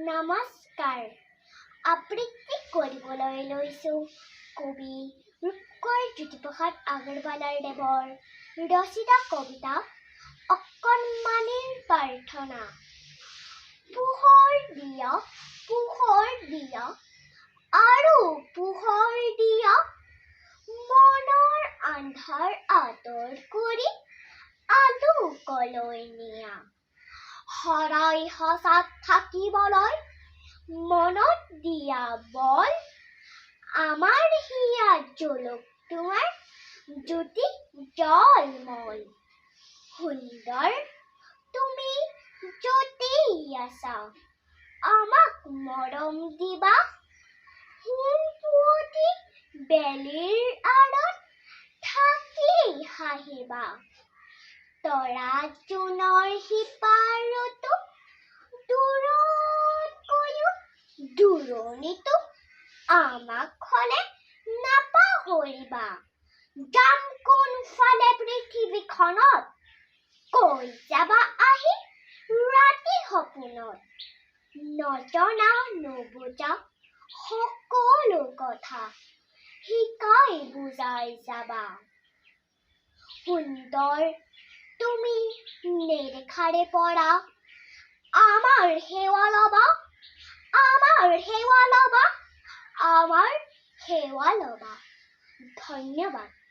নমস্কাৰ। আবৃত্তি কৰিবলৈ লৈছোঁ কবি ৰূপকোঁৱৰ জ্যোতিপ্ৰসাদ আগৰৱালাদেৱৰ ৰচিত কবিতা অকণমানিৰ প্ৰাৰ্থনা। পোহৰ দিয়া, পোহৰ দিয়া আৰু পোহৰ দিয়া, মনৰ আন্ধাৰ আঁতৰ কৰি আলোকলৈ নিয়া। সদায় সঁচাত থাকিবলৈ মনত দিয়া বল, আমাৰ হিয়াত জ্বলক তোমাৰ জ্যোতি জলমল। সুন্দৰ, তুমি য'তেই আছা, আমাক মৰম দিবা। সোণ পুৱতি বেলিৰ আঁৰত থাকি হাঁহিবা। তৰা জোনৰ সিপাৰতো, দূৰতকৈও দূৰণিতো আমাক হলে নাপাহৰিবা। যাম কোনফালে পৃথিৱীখনত, কৈ যাবা আহি ৰাতি সপোনত। নজনা নুবুজা সকলো কথা শিকাই বুজাই যাবা। সুন্দৰ, তুমি নেদেখাৰে পৰা আমাৰ সেৱা ল'বা, আমাৰ সেৱা ল'বা, আমাৰ সেৱা ল'বা। ধন্যবাদ।